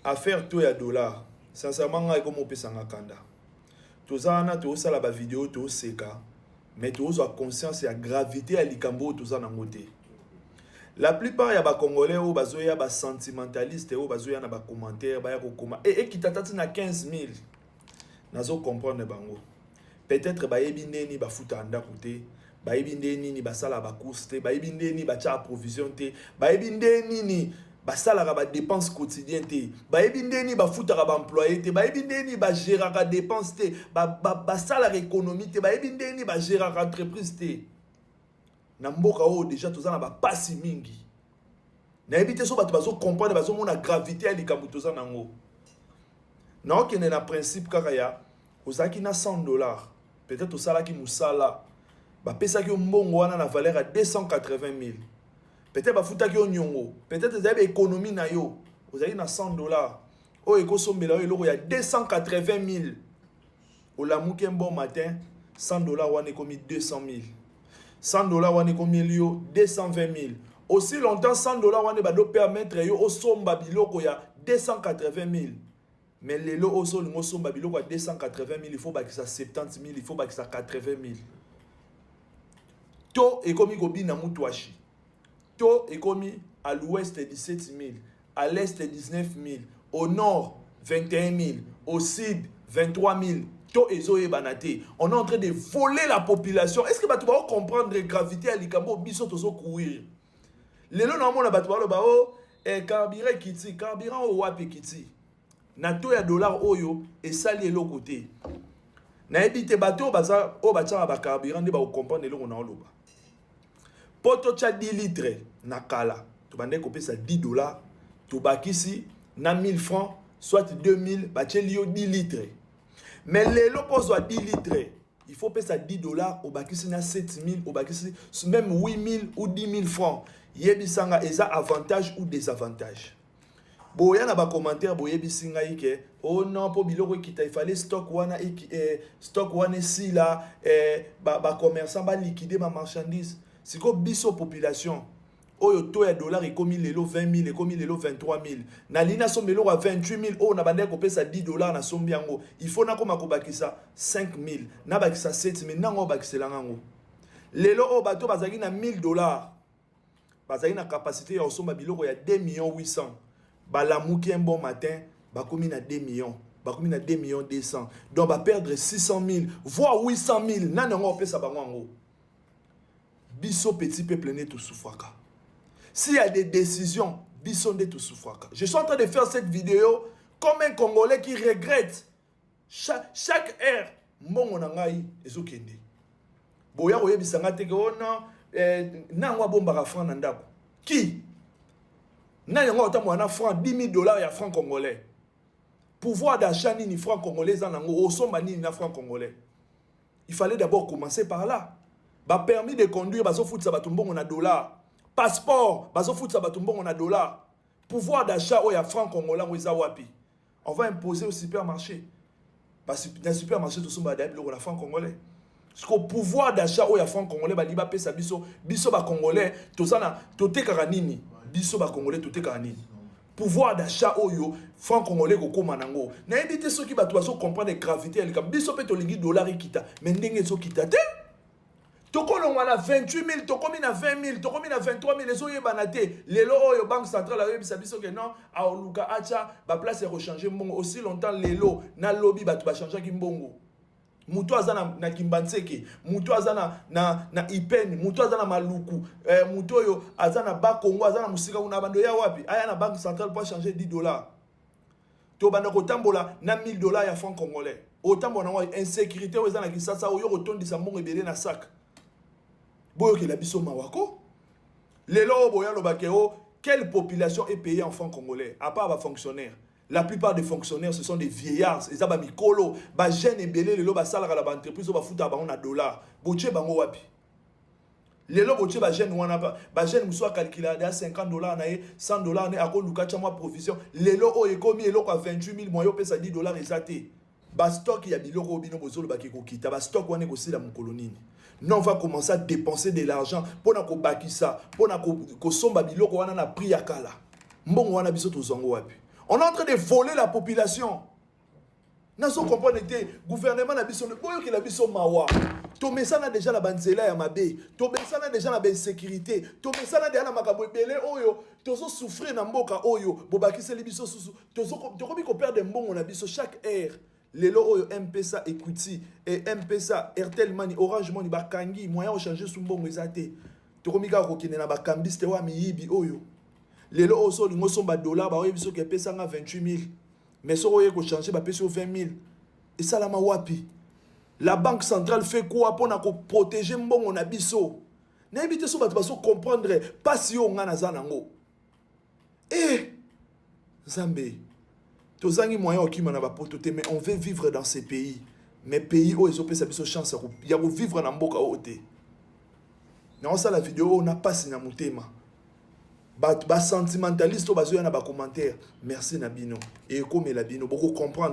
Affaire taux ya dollar, sincèrement, ngai ekoma opesanga kanda. Toza wana, tozosala bavideo, tozoseka, mais tozozwa conscience ya gravité ya likambo oyo toza nango te. La plupart ya Bacongolais oyo bazoya, basentimentaliste oyo bazoya na bacommentaire, baya kokoma e ekita tati na 15 000. Nazocomprendre bango, peut-être bayebi ndeni bafutaka ndako te, bayebi nde nini basalaka bacourse te, bayebi nde nini batiaka provision te, bayebi nde nini basalaka badépense quotidien te, bayebi nde nini bafutaka baemploye te, bayebi nde nini bagéraka dépense te, basalaka économie te, bayebi nde nini bagéraka entreprise te. Na mboka oyo déjà toza na bapasi mingi. Nayebi te so bato bazocomprendre, bazomona gravité ya likambo toza nango. Naokende na principe kaka ya ozalaki na 100 $, peut-être osalaki mosala, bapesaki yo mbongo wana na valeur ya 280 000, peut-être bafutaki yo niongo, peut-être ezali baéconomie na yo. Ozalaki na 100 $ oyo ekosombela yo eloko ya 280 000. Olamuki un bon matin, 100 $ wana ekomi 200 000, 100 $ wana ekomi yo 220 000. Aussi longtemps 100 $ wana ebandi opermettre yo osomba biloko ya 280 000, mais lelo oyo so olingi osomba biloko ya 280 000, il faut bakisa 70 000, il faut bakisa 80 000. To ekomi kobina mutwashi, to ekomi à l'ouest 17 000, à l'est 19 000, au nord 21 000, au sud 23 000. To ezoyebana te. On est en train de voler la population. Est ce que bato bakocomprendre gravité ya likambo biso tozocourir lelo? Naomona bato baloba o carburant ekiti. Carburant oyo wapi ekiti na taux ya dollar oyo esali eloko te? Nayebi te, bato oyo baza oyo batiaka bacarburant nde bakocomprendre eloko na oloba. Mpo totya 10 litre na kala, tobandaki kopesa 10 $, tobakisi na 1000 francs, soit 2000, batieli yo 10 litre. Mais lelo, mpo ozwa 10 litre, il faut pesa 10 $, obakisi na 7000, obakisi même 8000 ou 10 000 francs. Yebisanga, eza avantage ou désavantage? Boya na bacommentaire, boyebisi ngai ke oh non, mpo biloko ekita, ifale stock wana stock wana esila, bacommerçant ba baliquide bamarchandise. Sikoyo biso population oyo, taux ya dollar ekomi lelo 20 000, ekomi lelo 23 000. Nalingi nasomba eloko ya 28 000 oyo na bandaki kopesa 10 $, nasombi yango, il faut nakoma kobakisa 5 000, nabakisa 7 000. Nango obakiselanga yango lelo oyo, bato bazalaki na 1000 $, bazalaki na capacité ya kosomba biloko ya 2 millions 800, balamuki un bon matin, bakomi na 2 millions, bakomi na 2 millions 200, donc baperdre 600 000 voire 800 000. Nani yango opesa bango yango? Biso petit peuple nde tosufraka. S'il y a des décisions, biso nde tosufraka. Je suis en train de faire cette vidéo comme un Congolais qui regrette chaque heure mbongo na ngai ezokende. Boya koyebisa nga te ke oh non, nango abombaka franc na ndako ki nani yango otambola na franc 10 000 $ ya franc congolais. Pouvoir d'achat nini franc congolais eza nango? Osomba nini na franc congolais? Il fallait d'abord commencer par là. Bapermis de conduire, bazofutisa bato mbongo na dollar. Passeport, bazofutisa bato mbongo na dollar. Pouvoir d'achat oyo ya franc congolais yango eza wapi? On va imposer au supermarché. Na supermarché tosomba da biloko na franc congolais. Siko pouvoir d'achat oyo ya franc congolais balingi bapesa biso, biso Bacongolais toza na totekaka nini? Biso Bacongolais totekaka nini? Pouvoir d'achat oyo franc congolais kokóma nango, nayebi te soki bato bazocomprendre gravité ya likambo. Biso mpe tolingi dollar ekita, mais ndenge ezokita te. Tokolongwa na 28 000, tokomi na 20 000, tokomi na 23 000, ezoyebana te. Lelo oyo Banque centrale ayoyebisa biso ke non, aoluka atya baplace ya kochange mbongo. Aussi longtemps lelo nalobi bato bachangeaki mbongo, moto aza na Kimbanseke, moto aza na Ipene, moto aza na Maluku, moto oyo aza na Bakongo, aza na mosika kuna, bando ya wapi aya na Banque centrale mpo achange 10 $? Tobanda kotambola na 1000 $ ya franc congolais, otambola nango. Insécurité oyo eza na Kinshasa, oyo kotondisa mbongo ebele na sac. Boyokela biso mawako. Lelo oyo boya alobake o quelle population est payée en franc congolais à part bafonctionnaire? La plupart des fonctionnaires, ce sont des vieillards, eza bamikolo. Bajeune ebele lelo basalaka na baentreprise oyo bafutaka bango na dollar, botie bango wapi lelo? Botie bajeune wana, bajeune mosusu acalculaka ya 50 $ na ye, 100 $ na ye, akoluka tia mwa provision. Lelo oyo ekomi eloko ya 28 000, moyo opesa 10 $ eza te. Bastock ya biloko oyo bino bozolobaki ekokita, bastock wana ekosila mokolo nini? Non, on va commencer à dépenser de l'argent mpona kobakisa, mpona kosomba biloko wana na prix ya kala. Mbongo wana biso tozwango wapi? On est en train de voler la population. Nazo comprendre te. Gouvernement na biso, boyokela biso mawa. Tomesana déjà na banzela ya mabe, tomesana déjà na bainsécurité, tomesana déjà na makambo ebele oyo tozosouffrir na mboka oyo. Bobakiseli biso susu, tokomi koperdre mbongo na biso chaque heure. Lelo oyo M-Pesa, Equity e M-Pesa, Airtel Money, Orange Money bakangi, moyen ochanger su mbongo eza te. Tokomi kaka kokende na bacambiste oyo ya miyibi oyo. Lelo oyo so olingi osomba dollar, baoyebi soki epesanga 28 000, mais soki oye kochanger, bapesi yo 20 000. Esalama wapi? La Banque centrale fait quoi mpona koprotéger mbongo na biso? Nayebi te so bato bazocomprendre mpasi oyo nga naza nango. E Nzambe, tozangi moyen okima na bapoto te, mais on veut vivre dans ces pays. Mais pays oyo ezopesa biso chance ya kovivre na mboka oyo te. Naosala video oyo na mpasi na motema. Bato basentimentaliste oyo bazoya na bacommentaire, merci na bino, ekomela bino, bokocomprendre.